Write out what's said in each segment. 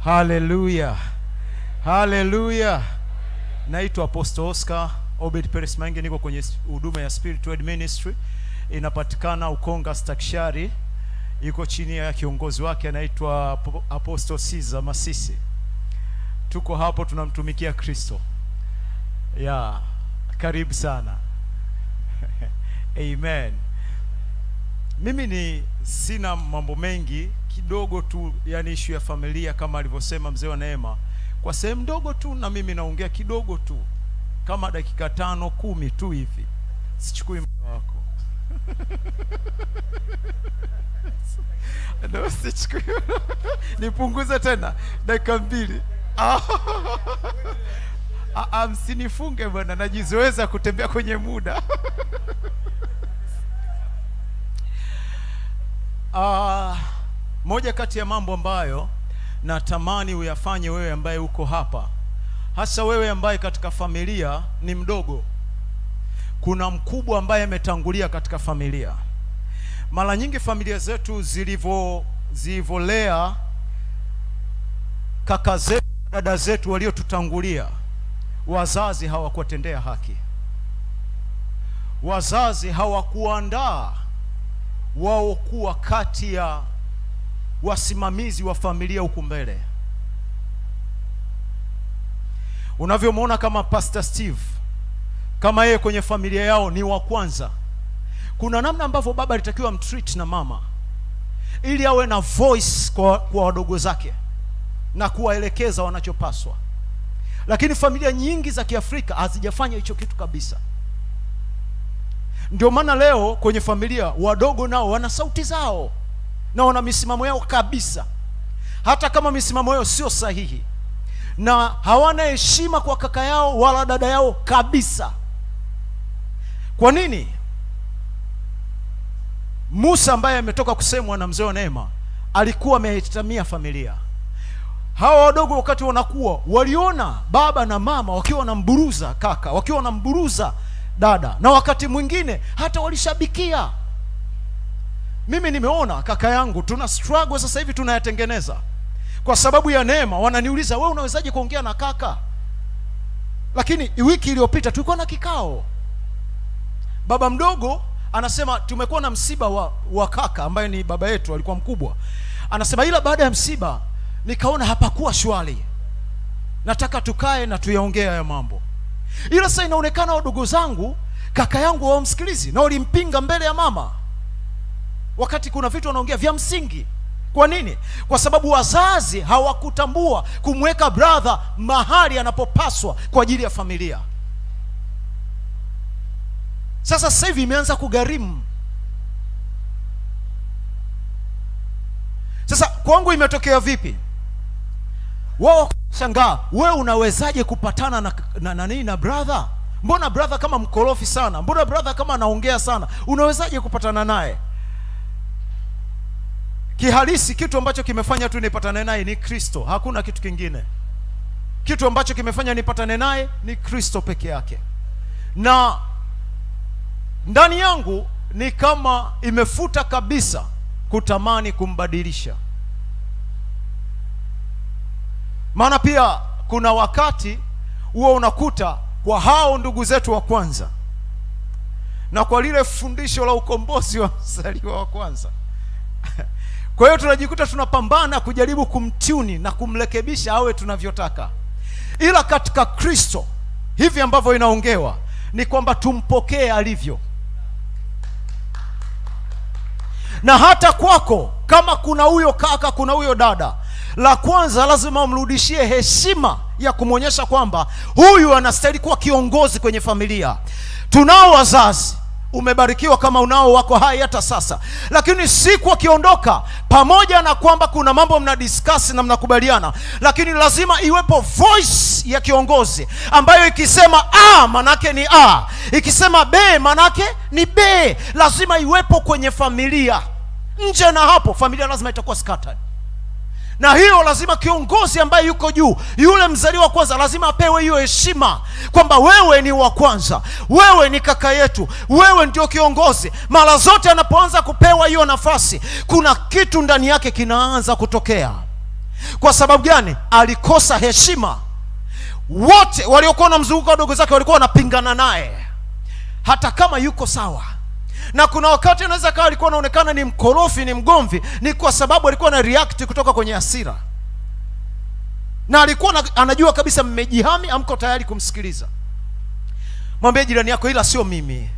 Haleluya, haleluya. Naitwa Apostle Oscar Obed Peres Mange, niko kwenye huduma ya Spirit Word Ministry, inapatikana Ukonga Stakshari, iko chini ya kiongozi wake anaitwa Apostle Caesar Masisi. Tuko hapo tunamtumikia Kristo. Yeah, karibu sana. Amen. Mimi ni sina mambo mengi, kidogo tu, yani issue ya familia kama alivyosema mzee wa Neema, kwa sehemu ndogo tu, na mimi naongea kidogo tu, kama dakika 5 10 tu hivi, sichukui muda wako. No, sichukui. Nipunguze tena dakika 2. Msinifunge bwana, najizoeza kutembea kwenye muda. Moja kati ya mambo ambayo natamani uyafanye wewe ambaye uko hapa, hasa wewe ambaye katika familia ni mdogo, kuna mkubwa ambaye ametangulia katika familia. Mara nyingi familia zetu zilivolea kaka zetu, dada zetu waliotutangulia, wazazi hawakuwatendea haki. Wazazi hawakuandaa wao kuwa kati ya wasimamizi wa familia huku mbele. Unavyomwona kama Pastor Steve, kama yeye kwenye familia yao ni wa kwanza, kuna namna ambavyo baba alitakiwa mtreat na mama ili awe na voice kwa wadogo zake na kuwaelekeza wanachopaswa. Lakini familia nyingi za Kiafrika hazijafanya hicho kitu kabisa. Ndio maana leo kwenye familia wadogo nao wana sauti zao na wana misimamo yao kabisa, hata kama misimamo yao sio sahihi, na hawana heshima kwa kaka yao wala dada yao kabisa. Kwa nini? Musa ambaye ametoka kusemwa na mzee wa Neema alikuwa ameitamia familia. Hawa wadogo wakati wanakuwa waliona baba na mama wakiwa wanamburuza kaka, wakiwa wanamburuza dada, na wakati mwingine hata walishabikia. Mimi nimeona kaka yangu tuna struggle sasa hivi tunayatengeneza kwa sababu ya Neema. Wananiuliza, wewe unawezaje kuongea na kaka? Lakini wiki iliyopita tulikuwa na kikao, baba mdogo anasema tumekuwa na msiba wa kaka ambaye ni baba yetu, alikuwa mkubwa. Anasema ila baada ya msiba nikaona hapakuwa shwari, nataka tukae na tuyaongee haya mambo. Ila sasa inaonekana wadogo zangu, kaka yangu hawamsikilizi na walimpinga mbele ya mama, wakati kuna vitu wanaongea vya msingi. Kwa nini? Kwa sababu wazazi hawakutambua kumweka brother mahali anapopaswa kwa ajili ya familia. Sasa hivi imeanza kugharimu. Sasa kwangu imetokea vipi? Wao shangaa, wewe unawezaje kupatana na brother? Mbona brother kama mkorofi sana? Mbona brother kama anaongea sana? Unawezaje kupatana naye? Kihalisi kitu ambacho kimefanya tu nipatane naye ni Kristo, hakuna kitu kingine. Kitu ambacho kimefanya nipatane naye ni Kristo peke yake. Na ndani yangu ni kama imefuta kabisa kutamani kumbadilisha. Maana pia kuna wakati huo unakuta kwa hao ndugu zetu wa kwanza na kwa lile fundisho la ukombozi wa mzaliwa wa kwanza. Kwa hiyo tunajikuta tunapambana kujaribu kumtuni na kumrekebisha awe tunavyotaka. Ila katika Kristo hivi ambavyo inaongewa ni kwamba tumpokee alivyo. Na hata kwako kama kuna huyo kaka, kuna huyo dada, la kwanza lazima umrudishie heshima ya kumwonyesha kwamba huyu anastahili kuwa kiongozi kwenye familia. Tunao wazazi, umebarikiwa kama unao wako hai hata sasa, lakini siku akiondoka, pamoja na kwamba kuna mambo mna discuss na mnakubaliana, lakini lazima iwepo voice ya kiongozi ambayo ikisema A manake ni A, ikisema B manake ni B. Lazima iwepo kwenye familia. Nje na hapo familia lazima itakuwa scattered. Na hiyo lazima kiongozi ambaye yuko juu, yule mzaliwa kwanza, lazima apewe hiyo heshima kwamba wewe ni wa kwanza, wewe ni kaka yetu, wewe ndio kiongozi. Mara zote anapoanza kupewa hiyo nafasi, kuna kitu ndani yake kinaanza kutokea. Kwa sababu gani? Alikosa heshima. Wote waliokuwa wanamzunguka wadogo zake walikuwa wanapingana naye, hata kama yuko sawa. Na kuna wakati anaweza kawa alikuwa anaonekana ni mkorofi, ni mgomvi, ni kwa sababu alikuwa na react kutoka kwenye hasira, na alikuwa anajua kabisa mmejihami, hamko tayari kumsikiliza. Mwambie jirani yako, ila sio mimi.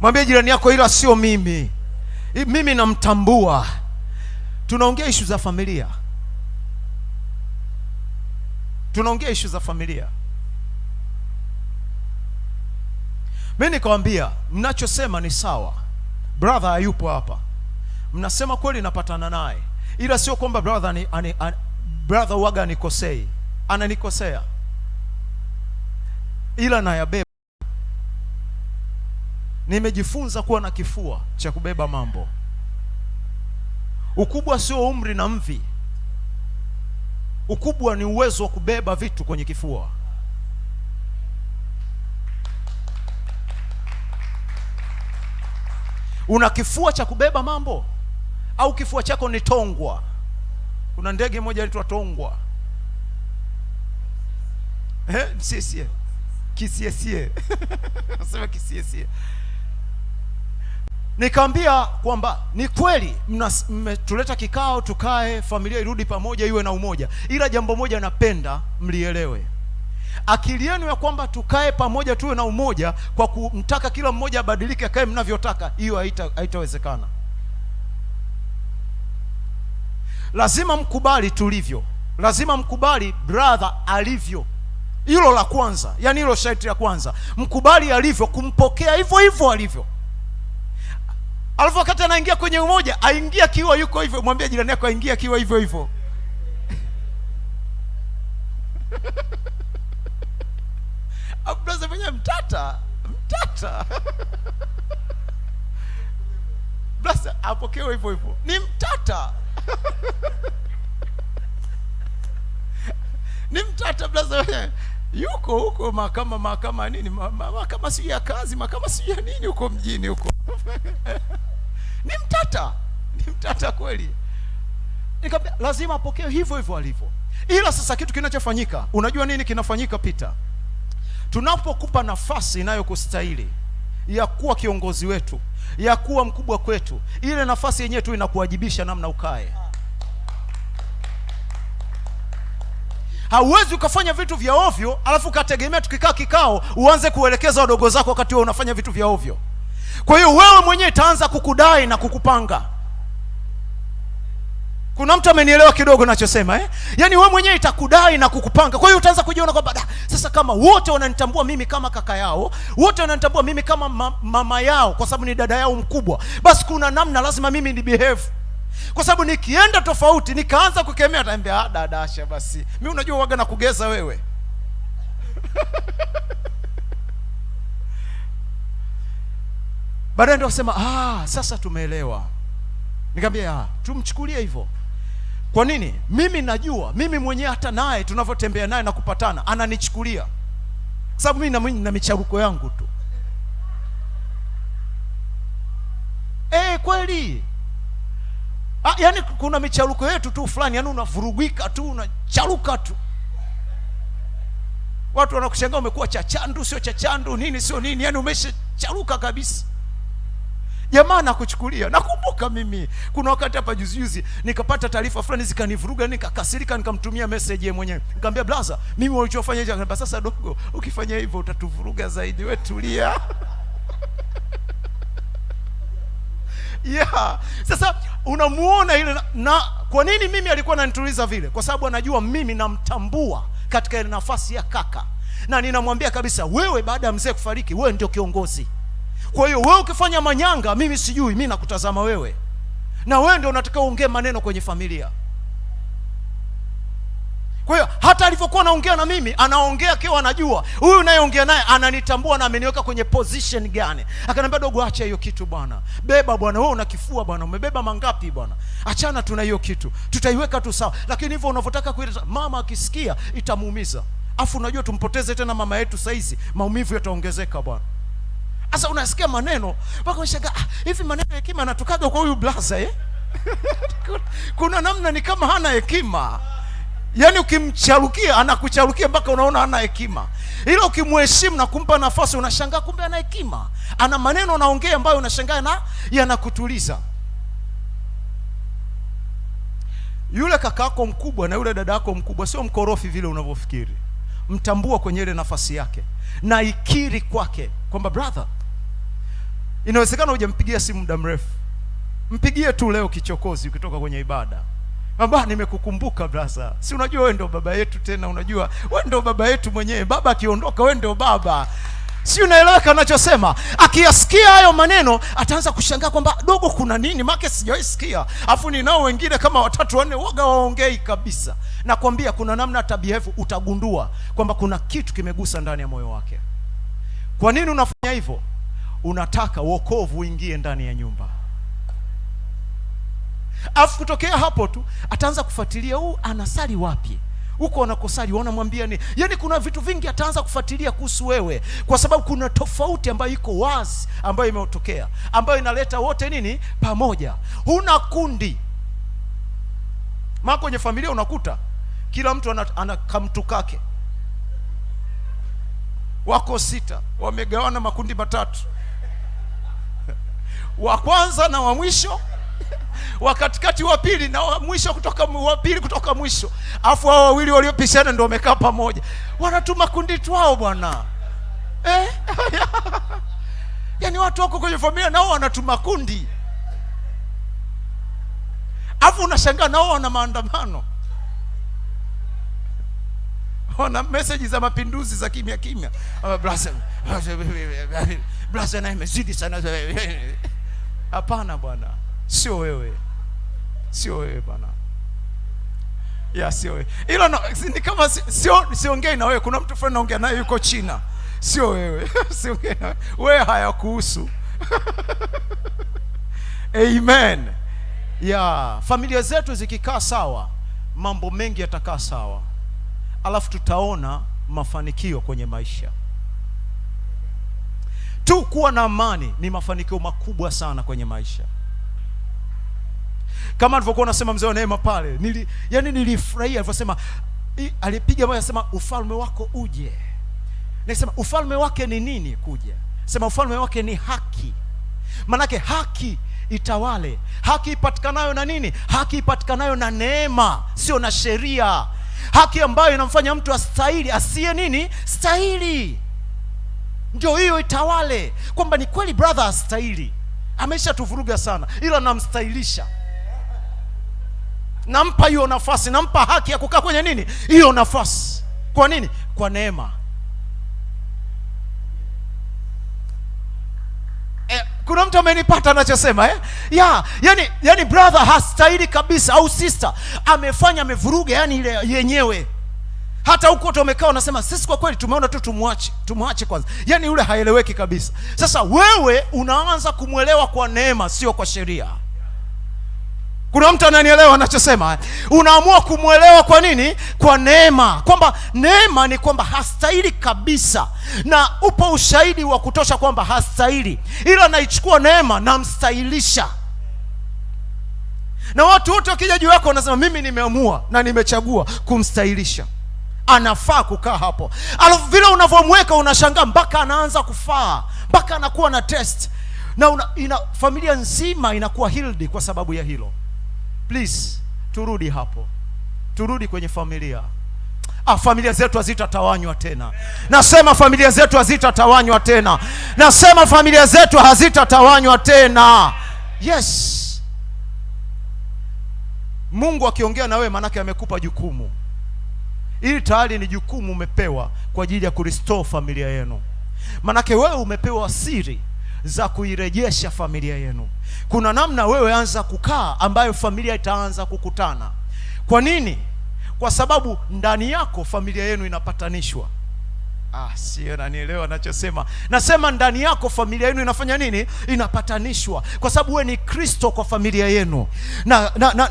Mwambie jirani yako, ila sio mimi, mimi namtambua. Tunaongea ishu za familia, tunaongea ishu za familia. Mi nikawambia mnachosema ni sawa, brother hayupo hapa, mnasema kweli, napatana naye, ila sio kwamba brother ni, ani, ani, brother waga anikosei, ananikosea, ila nayabeba. Nimejifunza kuwa na kifua cha kubeba mambo. Ukubwa sio umri na mvi, ukubwa ni uwezo wa kubeba vitu kwenye kifua. Una kifua cha kubeba mambo au kifua chako ni tongwa? Kuna ndege moja inaitwa tongwa, msiesie kisiesie nasema kisiesie. Nikaambia kwamba ni kweli mmetuleta kikao, tukae, familia irudi pamoja, iwe na umoja, ila jambo moja napenda mlielewe, akili yenu ya kwamba tukae pamoja tuwe na umoja kwa kumtaka kila mmoja abadilike akae mnavyotaka, hiyo haitawezekana. Lazima mkubali tulivyo, lazima mkubali brother alivyo. Hilo la kwanza, yani hilo sharti la kwanza, mkubali alivyo, kumpokea hivyo hivyo alivyo. Alafu wakati anaingia kwenye umoja, aingia akiwa yuko hivyo. Mwambie jirani yako aingia akiwa hivyo hivyo. Brother mwenyewe mtata, mtata. Brother apokewe hivyo hivyo, ni mtata. Ni mtata brother mwenyewe. Yuko huko mahakama, mahakama nini, mahakama sijui ya kazi, mahakama sijui ya nini huko mjini huko. Ni mtata, ni mtata kweli. Nikamwambia lazima apokee hivyo hivyo alivyo. Ila sasa kitu kinachofanyika, unajua nini kinafanyika Peter? Tunapokupa nafasi inayokustahili ya kuwa kiongozi wetu, ya kuwa mkubwa kwetu, ile nafasi yenyewe tu inakuwajibisha namna ukae. Hauwezi ukafanya vitu vya ovyo alafu ukategemea tukikaa kikao uanze kuelekeza wadogo zako wakati wewe unafanya vitu vya ovyo. Kwa hiyo wewe mwenyewe itaanza kukudai na kukupanga. Kuna mtu amenielewa kidogo nachosema, eh? Yaani wewe mwenyewe itakudai na kukupanga. Kwa hiyo utaanza kujiona kwamba sasa kama wote wananitambua mimi kama kaka yao, wote wananitambua mimi kama mama yao kwa sababu ni dada yao mkubwa, basi kuna namna lazima mimi ni behave. Kwa sababu nikienda tofauti nikaanza kukemea, ataambia dada Asha, basi mimi unajua waga na kugeza wewe. Baadaye ndio wasema, sasa tumeelewa. Nikamwambia, tumchukulie hivyo. Kwa nini? Mimi najua, mimi mwenyewe hata naye tunavyotembea naye na kupatana, ananichukulia. Kwa sababu mimi na micharuko yangu tu. Kweli. Yaani kuna micharuko yetu tu fulani, yaani unavurugika tu, unacharuka tu. Watu wanakushangaa umekuwa chachandu, sio chachandu, nini sio nini, yaani umeshacharuka kabisa. Jamaa nakuchukulia. Nakumbuka mimi kuna wakati hapa juzi juzi nikapata taarifa fulani zikanivuruga, nikakasirika, nikamtumia message yeye mwenyewe. Nikamwambia brother, mimi walichofanya hicho. Akaniambia sasa dogo, ukifanya hivyo utatuvuruga zaidi, wewe tulia. Yeah. Sasa unamuona ile na kwa nini mimi alikuwa ananituliza vile? Kwa sababu anajua mimi namtambua katika ile nafasi ya kaka. Na ninamwambia kabisa, wewe baada ya mzee kufariki, wewe ndio kiongozi. Kwa hiyo wewe ukifanya manyanga, mimi sijui, mimi nakutazama wewe. Na wewe ndio unataka uongee maneno kwenye familia. Kwa hiyo hata alivyokuwa anaongea na mimi, anaongea akiwa anajua huyu nayeongea naye ananitambua na ameniweka kwenye position gani. Akaniambia dogo, acha hiyo kitu bwana. Beba bwana, wewe una kifua bwana, umebeba mangapi bwana? Achana tuna hiyo kitu. Tutaiweka tu sawa. Lakini hivyo unavyotaka kuileta, mama akisikia itamuumiza. Afu unajua tumpoteze tena mama yetu saizi, maumivu yataongezeka bwana. Sasa unasikia maneno mpaka unashangaa, hivi maneno ya hekima yanatokaga kwa huyu blaza, eh? Kuna namna ni kama hana hekima. Yaani ukimcharukia anakucharukia mpaka unaona hana hekima, ila ukimheshimu na kumpa nafasi unashangaa kumbe ana hekima, ana maneno anaongea ambayo unashangaa na yanakutuliza. Yule kakako mkubwa na yule dada yako mkubwa sio mkorofi vile unavyofikiri. Mtambua kwenye ile nafasi yake na ikiri kwake kwamba brother, inawezekana hujampigia simu muda mrefu, mpigie tu leo kichokozi ukitoka kwenye ibada. Baba, nimekukumbuka brother, si unajua wewe ndio baba yetu tena, unajua wewe ndio baba yetu mwenyewe. Baba akiondoka wewe ndio baba. Si unaeleweka anachosema? Akiyasikia hayo maneno ataanza kushangaa kwamba dogo, kuna nini? Make sijawahi sikia. Afu ninao wengine kama watatu wanne waga waongei kabisa. Nakwambia kuna namna tabia utagundua kwamba kuna kitu kimegusa ndani ya moyo wake. Kwa nini unafanya hivyo? Unataka wokovu uingie ndani ya nyumba. Afu kutokea hapo tu ataanza kufuatilia, huu anasali wapi, huko wanakosali wanamwambia nini. Yaani kuna vitu vingi ataanza kufuatilia kuhusu wewe, kwa sababu kuna tofauti ambayo iko wazi, ambayo imetokea, ambayo inaleta wote nini pamoja. Huna kundi. Maana kwenye familia unakuta kila mtu ana kamtu kake, wako sita, wamegawana makundi matatu, wa kwanza na wa mwisho, wa katikati, wa pili na wa mwisho kutoka wa pili kutoka mwisho, afu hao wawili waliopishana ndio wamekaa pamoja, wanatuma kundi twao bwana eh? Yaani watu wako kwenye familia nao wanatuma kundi, afu unashangaa nao wana maandamano, wana message za mapinduzi za kimya kimya, brother naye imezidi sana. Hapana bwana, sio wewe, sio wewe bwana, ya sio wewe. Ila no, ni kama sio, siongei na wewe. Kuna mtu fulani naongea naye yuko China, sio wewe. Siongei na wewe, wewe hayakuhusu. Amen. Ya familia zetu zikikaa sawa, mambo mengi yatakaa sawa, alafu tutaona mafanikio kwenye maisha. Tu kuwa na amani ni mafanikio makubwa sana kwenye maisha. Kama alivyokuwa anasema mzee wa Neema pale, yaani nilifurahia alivyosema, alipiga moyo akasema ufalme wako uje. Nikasema ufalme wake ni nini kuja? Sema ufalme wake ni haki. Manake haki itawale. Haki ipatikanayo na nini? Haki ipatikanayo na neema, sio na sheria. Haki ambayo inamfanya mtu astahili asiye nini? Stahili. Ndio hiyo itawale. Kwamba ni kweli brother astahili, ameshatuvuruga sana, ila namstahilisha, nampa hiyo nafasi, nampa haki ya kukaa kwenye nini? Hiyo nafasi. Kwa nini? Kwa neema. Kuna mtu amenipata anachosema eh? Ya, yani brother hastahili kabisa, au sister amefanya, amevuruga yani ile yenyewe. Hata huko watu wamekaa wanasema sisi kwa kweli tumeona tu tumwache kwanza. Yani yule haeleweki kabisa. Sasa wewe unaanza kumwelewa kwa neema, sio kwa sheria. Kuna mtu ananielewa anachosema? Unaamua kumwelewa kwa nini? Kwa neema. Kwamba neema ni kwamba hastahili kabisa, na upo ushahidi wa kutosha kwamba hastahili, ila naichukua neema namstahilisha. Na watu wote wakija juu yako wanasema mimi nimeamua na nimechagua kumstahilisha, anafaa kukaa hapo. Alafu vile unavyomweka unashangaa mpaka anaanza kufaa, mpaka anakuwa na test, na familia nzima inakuwa healed kwa sababu ya hilo. Please, turudi hapo, turudi kwenye familia. Familia zetu hazitatawanywa tena. Nasema familia zetu hazitatawanywa tena. Nasema familia zetu hazitatawanywa tena. Yes. Mungu akiongea na wewe maanake amekupa jukumu. Ili tayari ni jukumu umepewa kwa ajili ya kurestore familia yenu. Maanake wewe umepewa siri za kuirejesha familia yenu. Kuna namna wewe anza kukaa ambayo familia itaanza kukutana. Kwa nini? Kwa sababu ndani yako familia yenu inapatanishwa. Sio, nanielewa nachosema. Nasema ndani yako familia yenu inafanya nini? Inapatanishwa. Kwa sababu wewe ni Kristo kwa familia yenu.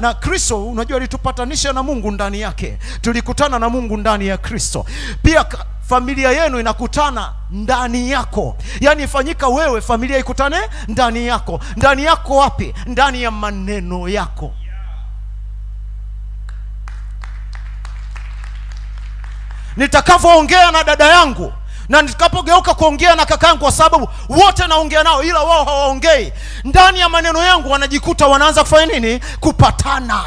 Na Kristo unajua alitupatanisha na Mungu ndani yake. Tulikutana na Mungu ndani ya Kristo. Pia familia yenu inakutana ndani yako. Yaani ifanyika wewe familia ikutane ndani yako. Ndani yako wapi? Ndani ya maneno yako. Nitakavyoongea na dada yangu na nitakapogeuka kuongea na kaka yangu, kwa sababu wote naongea nao, ila wao hawaongei, ndani ya maneno yangu wanajikuta wanaanza kufanya nini? Kupatana,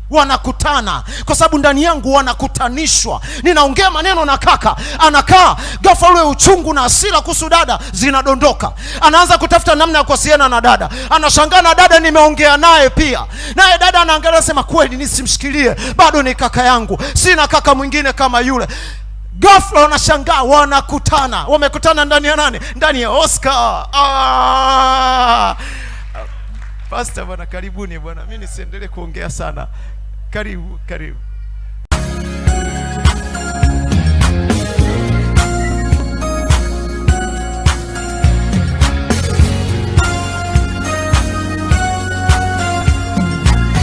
wanakutana, kwa sababu ndani yangu wanakutanishwa. Ninaongea maneno na kaka, anakaa ghafla, ule uchungu na hasira kuhusu dada zinadondoka, anaanza kutafuta namna ya kuwasiliana na dada, anashangaa na dada nimeongea naye pia, naye dada anaangalia, sema kweli, nisimshikilie, bado ni kaka yangu, sina kaka mwingine kama yule. Ghafla wanashangaa wanakutana, wamekutana ndani ya nani? Ndani ya Oscar. Ah! Pastor bwana, karibuni bwana, mi nisiendelee kuongea sana. Karibu, karibu.